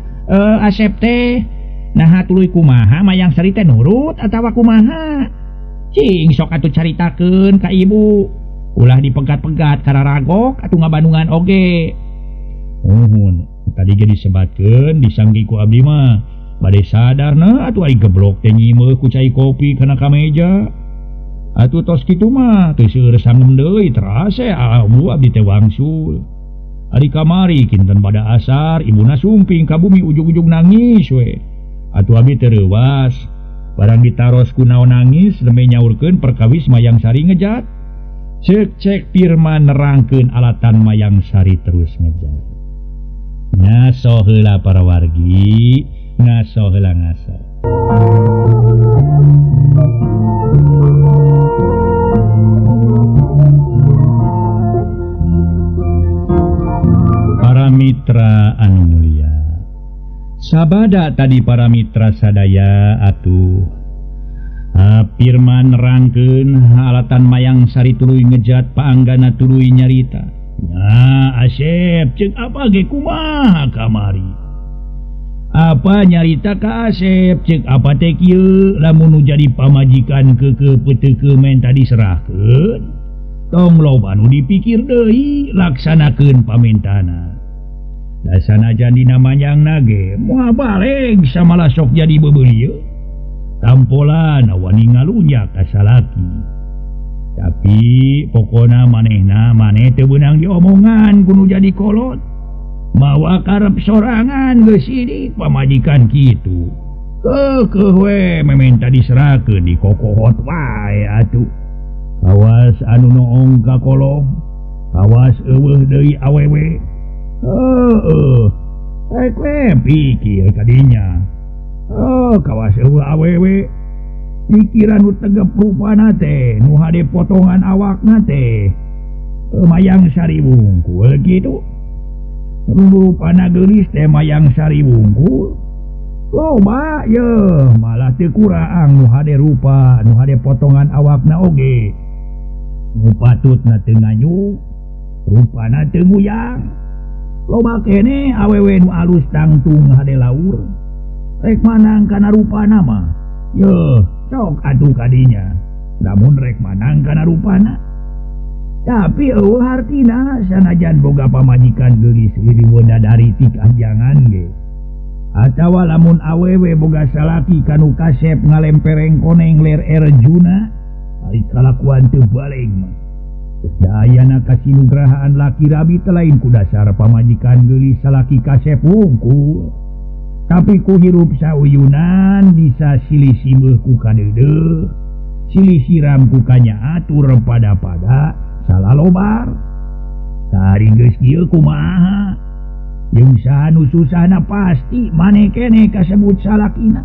Asep teh. Naha tuluy kumaha Mayang Sari teh nurut atawa kumaha? Cing sok atuh caritakeun ka ibu. Ulah dipegat-pegat kararagok atuh ngabandungan oge. Muhun tadi ge disebatkeun disangki ku abdi mah bade sadarna atuh ari geblok teh nyimeuh ku cai kopi kana ka meja. Atuh tos kitu mah teu seueur sangem deui terase abu abdi teh wangsul. Ari kamari kinten pada asar ibuna sumping ka bumi ujug-ujug nangis we. Atuh abdi teu reuwas. Barang ditaros ku naon nangis nembe nyaurkeun perkawis Mayang Sari ngejat. Ceuk Cek Firman nerangkeun alatan Mayang Sari terus ngejat. Ngaso heula para wargi, ngaso heula ngaso. Para mitra anu mulia, sabada tadi para mitra sadaya atuh Firman nerangkeun alatan Mayang Sari tuluy ngejat paanggana tuluy nyarita. Nya Asep ceuk apa ge kumaha kamari? Apa nyarita ka Asep ceuk apa teh kieu lamun nu jadi pamajikan keukeuh peuteukeuh menta diserahkeun. Tong loba nu dipikir deui laksanakeun pamintana. Da sanajan dina manjangna ge moal baleg samalah sok jadi beubeulieun. Tampolan wani ngalunjak ka salaki. Tapi pokona manehna maneh teu beunang diomongan kudu jadi kolot. Mawa karep sorangan geus sidik pamajikan kitu. Keukeuh we mementa diserahkeun dikokohot wae atuh. Kawas anu noong ka kolong, kawas eueuh deui awewe. Heueuh, rek we pikir kadinya. Oh, kawas eueuh awewe. Pikiran nu tegep rupana teh, nu hade potongan awakna teh. Mayang Sari wungkul kitu. Rupana geulis teh Mayang Sari wungkul. Loba yeuh, malah teu kuraang nu hade rupa, nu hade potongan awakna oge. Nu patutna teu nganyuk, rupana teu nguyang. Loba keneh awewe nu alus tangtung hade laur. Rek manang kana rupana mah. Yeuh, sok atuh kadinya. Lamun rek manang kana rupana. Tapi eueuh hartina sanajan boga pamajikan geulis riweuh dari tikah jangan ge. Atawa lamun awewe boga salaki kanu kasep ngalempereng koneng ler erjuna, ari kalakuan teu baleg mah. Dayana kasinugrahaan laki rabi teh lain ku dasar pamajikan geulis salaki kasep wungkul. Tapi ku hirup sauyunan bisa silih simeuh ku kadeudeuh, silih siram ku kanyaatur pada-pada salah lobar. Tari geus kieu kumaha? Jeung saha nu susahna pasti maneh keneh kasebut salakina.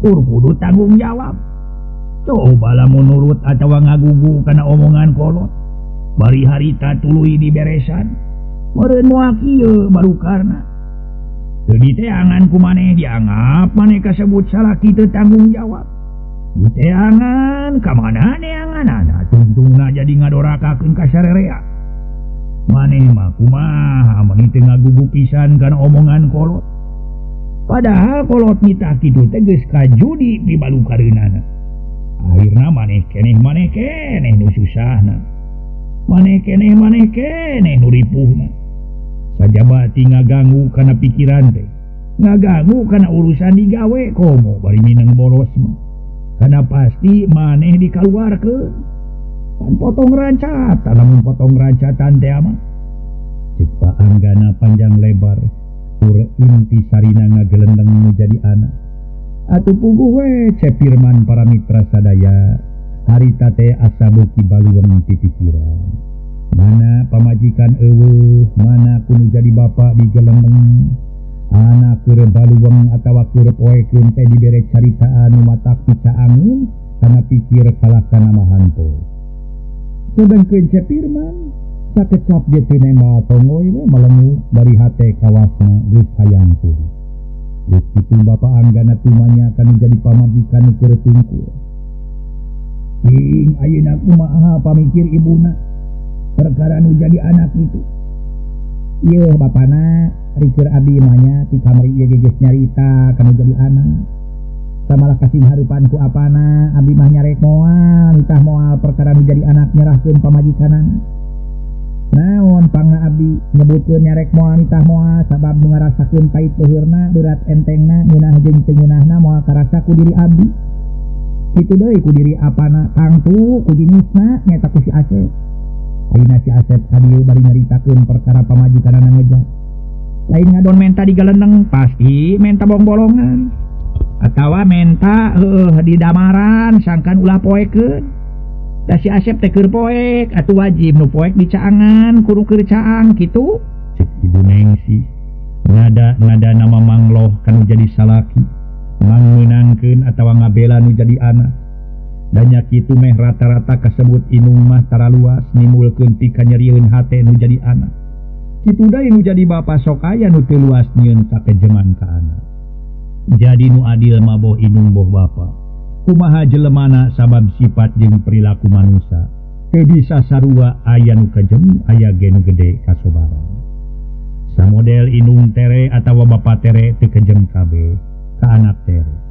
Tur kudu tanggung jawab. Coba lamun nurut atawa ngagugu kana omongan kolot. Bari harita tuluy diberesan. Meureun moal kieu baru karna. Teu diteangan ku maneh dianggap maneh kasebut salaki teu tanggung jawab. Diteangan ka mana neanganana tungtungna jadi ngadorakakeun ka sarerea. Maneh mah kumaha meuni teu ngagugu pisan kana omongan kolot. Padahal kolot nitah kitu teh geus kajudi pibalukareunana. Akhirna maneh keneh nu susahna. Maneh keneh nu ripuhna. Sajabati ngaganggu kana pikiran teh, ngaganggu kana urusan digawe komo bari minang bolos mah. Kana pasti maneh dikaluarkeun. Pan potong rancatan, lamun potong rancatan teh mah. Cek Pak Anggana panjang lebar, tur inti sarina ngagelendeng nu jadi anak. Atuh puguh we Cep Firman para mitra sadaya, harita teh asa beuki baluweung ti pikiran. Mana pamajikan eueuh, mana kudu jadi bapak digelendeng. Anak keur baluweung atawa keur poekeun teh dibere caritaan nu matak picaangeun kana pikir kalah kana mahanto. Sedengkeun Cep Firman sakecap ge teu nembal tongoy we melemu bari hate kawasna geus hayang teuing. Geus kitu Bapak Anggana tumanya kanu jadi pamajikan keur tungkul. Cing ayeuna kumaha pamikir ibuna perkara nu jadi anak itu. Ieu bapana rikeur abdi mah nya ti kamari ieu ge geus nyarita kanu jadi anak. Samalah kasih hareupan ku apana abdi mah nyarek moal nitah moal perkara nu jadi anak nyerahkeun pamajikanana. Naon pangna abdi nyebutkeun nyarek moal nitah moal sabab nu ngarasakeun pait peuheurna berat entengna ngeunah jeung teu ngeunahna moal karasa ku diri abdi. Kitu deui ku diri apana tangtu ku jinisna nyaeta ku si Asep. Ayeuna si Asep ka dieu bari nyaritakeun perkara pamajikanana ngejat. Lain ngadon menta digalendeng pasti menta bongbolongan atawa menta heueuh di damaran sangkan ulah poekeun. Da si Asep teh keur poek atuh wajib nu poek dicaangan kudu keur caang kitu. Cek Ibu Nengsi nada-nada nama mangloh kanu jadi salaki mangmeunangkeun atawa ngabela nu jadi anak. Dan nya kitu meh rata-rata kasebut inung mah tara luas nimbulkeun pikanyerieun hate nu jadi anak. Kitu deui nu jadi bapa sok aya nu teu luas nyieun kakejeman ka anak. Jadi nu adil mah boh inung boh bapa. Kumaha jelemana sabab sifat jeung perilaku manusia teu bisa sarua aya nu kejem aya ge nu gede kasobaran. Samodel inung tere atawa bapa tere teu kejem kabeh ka anak tere.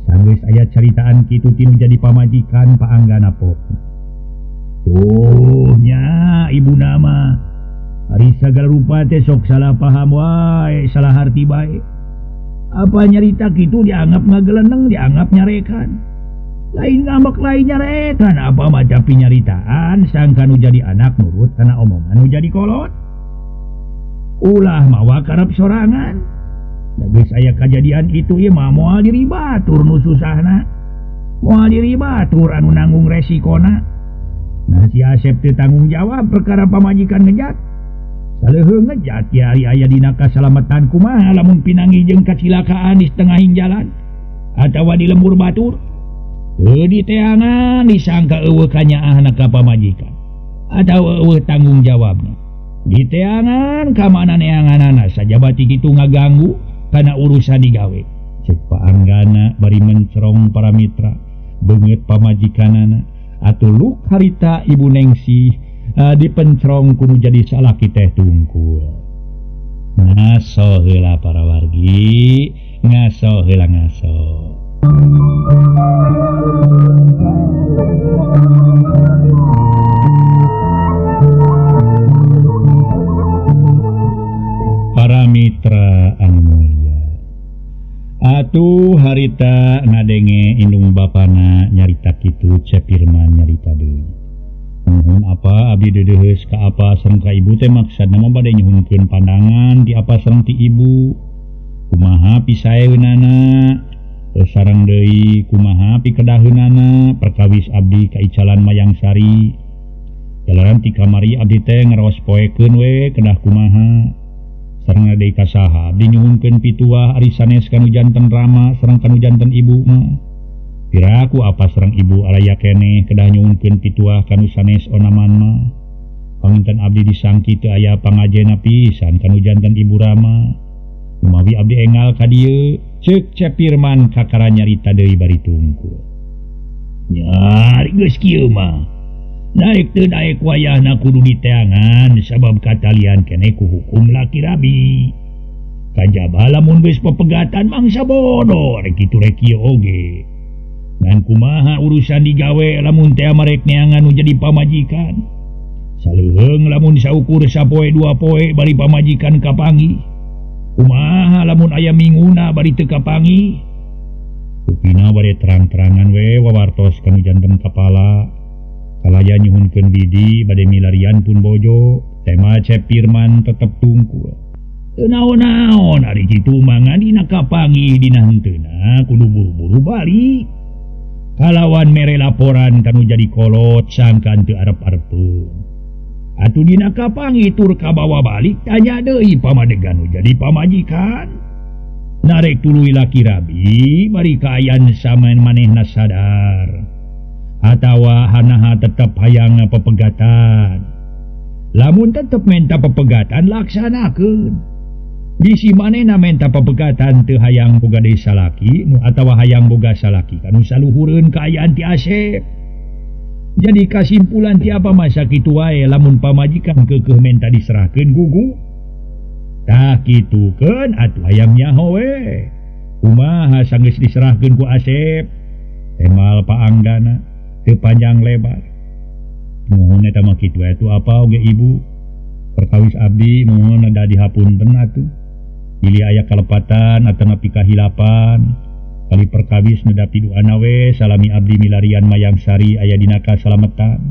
Sanggeus aya caritaan kitu tinu jadi pamajikan Pak Anggana pokna. Tuh nya ibu nama ari sagala rupa teh sok salah paham wae, salah harti bae. Apa nyarita kitu dianggap ngageleneng, dianggap nyarekan. Lain ngambek lain nyarekan, apa mah tapi nyaritaan sangka nu jadi anak nurut kana omongan nu jadi kolot. Ulah mawa karep sorangan. Da geus aya kajadian kitu ieu mah moal diri batur nu susahna. Moal diri batur anu nanggung resikona. Nah si Asep teu tanggung jawab perkara pamajikan ngejat. Saleuheung ngejat ya ari aya dina kasalamatan kumaha lamun pinangi jeung kacilakaan di setengahing jalan atawa di lembur batur. Teu diteangan disangka eueuh kanyaahna ka pamajikan atawa eueuh tanggung jawabna. Diteangan ka mana neanganana sajabati kitu ngaganggu kana urusan digawe. Cek Pak Anggana bari mencerong para mitra beungeut pamajikanana atuh luk harita Ibu Nengsi dipencerong kudu jadi salaki teh tungkul. Ngaso heula para wargi, ngaso heula ngaso. Para mitra anu mulia, atuh harita ngadenge indung bapana nyarita kitu Cep Firman nyarita deui. Nuhun apa abdi deudeuheus ka apa sareng ka ibu teh maksudna mah bade nyuhunkeun pandangan di apa sareng ti ibu. Kumaha pisaeunana sareng deui kumaha pikedaheunana perkawis abdi ka icalan Mayang Sari. Jalaran ti kamari abdi teh ngaraos poekeun we kedah kumaha. Sareng deui ka saha abdi nyuhunkeun pituah ari sanes kanu janten rama sareng kanu janten ibu mah. Piraku apa sareng ibu araya keneh kedah nyuhunkeun pituah kanu sanes onaman mah. Panginten abdi disangki teu aya pangajena pisan kanu janten ibu rama. Kumawi abdi engal ka dieu ceuk Cep Firman kakara nyarita deui bari tungkul. Nya ari geus kieu mah. Daek teu daek wayahna kudu diteangan sabab katalian keneh ku hukum laki rabi. Kajaba lamun geus pepegatan mangsa bodoh rek kitu rek kieu oge. Ngan kumaha urusan digawe lamun teh marek neangan nu jadi pamajikan. Saleuheung lamun saukur sapoe dua poe bari pamajikan kapanggih. Kumaha lamun aya minguna bari teu kapanggih. Upina bade terang-terangan we wawartos kanu janten kapala. Kalaya nyuhunkeun Widi bade milarian pun bojo. Tema Cep Firman tetep tungkul. Teu naon-naon ari kitu mah ngan dina kapanggih dina henteuna kudu buru-buru balik. Kalawan mere laporan kanu jadi kolot sangkan teu arep-arepeun. Atuh dina kapanggih tur kabawa balik tanya deui pamadegan nu jadi pamajikan. Narek tuluy laki rabi bari kaayan samaen manehna sadar atawa hanaha tetep hayang pepegatan. Lamun tetep menta pepegatan laksanakeun. Bisi manehna menta pepegatan teu hayang boga deui salaki atawa hayang boga salaki kanu saluhureun kaayaan ti Asep. Jadi kasimpulan ti apa masa kitu wae lamun pamajikan keukeuh menta diserahkeun gugu. Tah kitukeun atuh hayang nyaho we. Kumaha sanggeus diserahkeun ku Asep? Temal paanggana teu panjang lebar. Nuhun eta mah kitu atuh apa oge ibu. Perkawis abdi nuhun ada dihapunten atuh. Bilih aya kalepatan atanapi kahilapan. Kali perkawis nedapi duana we salami abdi milarian Mayang Sari aya dina kasalametan.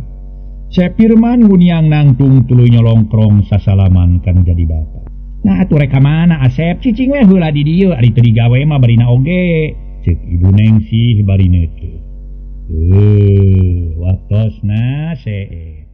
Cep Firman nguniang nangtung tuluy nyolongkrong sasalaman kanu jadi bapa. Nah atuh rek ka mana Asep cicing we heula di dieu ari teu digawe mah barina oge. Ceuk Ibu Nengsih bari neuteut. Waktosna seep.